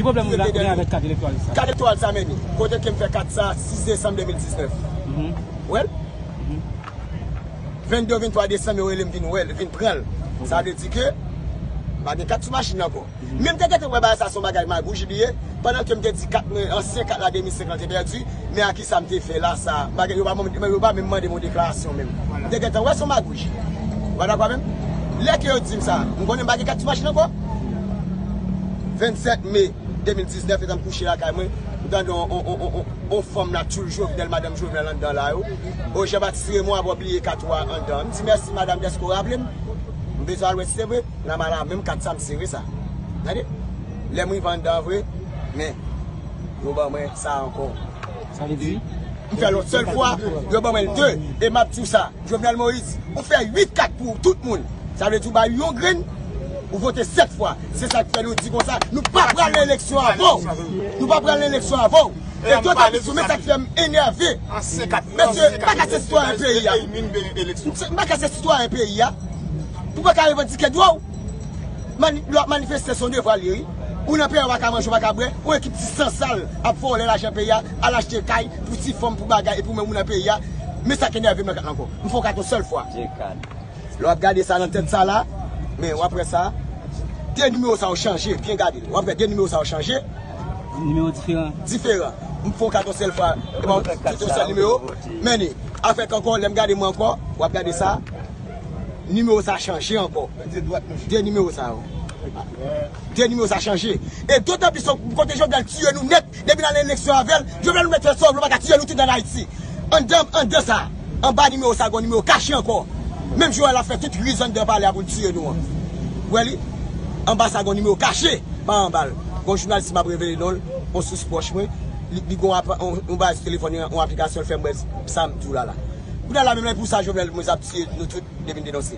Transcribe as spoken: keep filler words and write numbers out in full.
Pwoblèm ou gen avèk kat elektoral sa? Kat elektoral sa, men ni. Kote ke m fè kat sa, sis desanm de mil diznèf. Ou wè l? Venn de, venn twa desanm, yo rele m vin wè l, vin pran l. Sa vle di ke m pa gen kat sou machin nan ankò. Men m te gentan wè bagay sa se yon bagay magouj li ye, pandan ke m te di kat mwen, ansyen kat la de mil senk lan te pèdi, men a ki sa m te fè la sa? M pa gen, yo pa, yo pa menm mande m yon deklarasyon menm. M te gentan wè se yon magouj. Ou pa dakò avè m? Lè ke yo di m sa, m konnen m pa gen kat sou machin ankò. Vennsèt me de mil diznèf, etan m kouche lakay mwen, m tande yon, yon, yon, yon, yon fanm la tchoul Jovenel, madanm Jovenel anndan la yo. O, Jean Baptiste Raymond ap bliye kat ou a anndan. M di mèsi madanm dèske w raple m. M bezwen al wè si se vre. Nan mala menm kat sa m sere sa. Tande? Lè m rive anndan vre, men yo ban mwen sa ankò. Sa vle di? M fè l yon sèl fwa, yo ban mwen l de. E m ap di w sa, Jovenel Moïse, ou fè uit kat pou tout moun. Sa vle di ou bay yon grenn, ou vote sèt fwa. Se sa k fè nou di konsa, nou pa pral nan eleksyon avè w. Nou pa pral nan eleksyon avè w. E dotan plis ou, men sa k fè m enève. Mesye, m pa ka se sitwayen peyi a. M pa ka se sitwayen peyi a. Pou pa ka revandike dwa w. Mani-, lè w ap manifeste, se yon devwa l ye, wi. Ou nan peyi a, ou pa ka manje, ou pa ka bwè. Yon ekip ti sansal ap vòlè lajan peyi a, al achte kay pou ti fanm, pou bagay, epi ou menm ou nan peyi a. Men sa k enève m nan kat la ankò. M fè yon kat yon sèl fwa. Lè w ap gade sa nan tèt sa la, men w ap wè sa. De nimewo sa yo chanje, byen gade l. W ap wè de nimewo sa yo chanje. Nimewo diferan. Diferan. M fè yon kat yon sèl fwa. Epi tout yon sèl nimewo. Men ni, afè k ankò, lè m gade mwen ankò, w ap gade sa. Nimewo sa chanje ankò. De nimewo sa yo. De nimewo sa chanje. E dotan plis, kote Jovenel tiye nou nèt, depi n al nan eleksyon avè l, Jovenel nou mèt fè sa w vle, ou pa ka tiye nou tout ann Ayiti. Anndan, anndan sa, anba nimewo sa, gon nimewo kache ankò. Menm jan l ap fè tout riz anndan palè a pou l tiye nou an. Ou wè li? Anba sa, gon nimewo kache, pa anba l. Gon jounalis m ap revele non l, yon sous pwòch mwen, li, li gon apa-, yon, yon bagay sou telefòn li, yon aplikasyon l fè m wè sa m di w la la. Kounye a la menm la, e pou sa Jovenel Moïse ap tiye nou tout depi n denonse.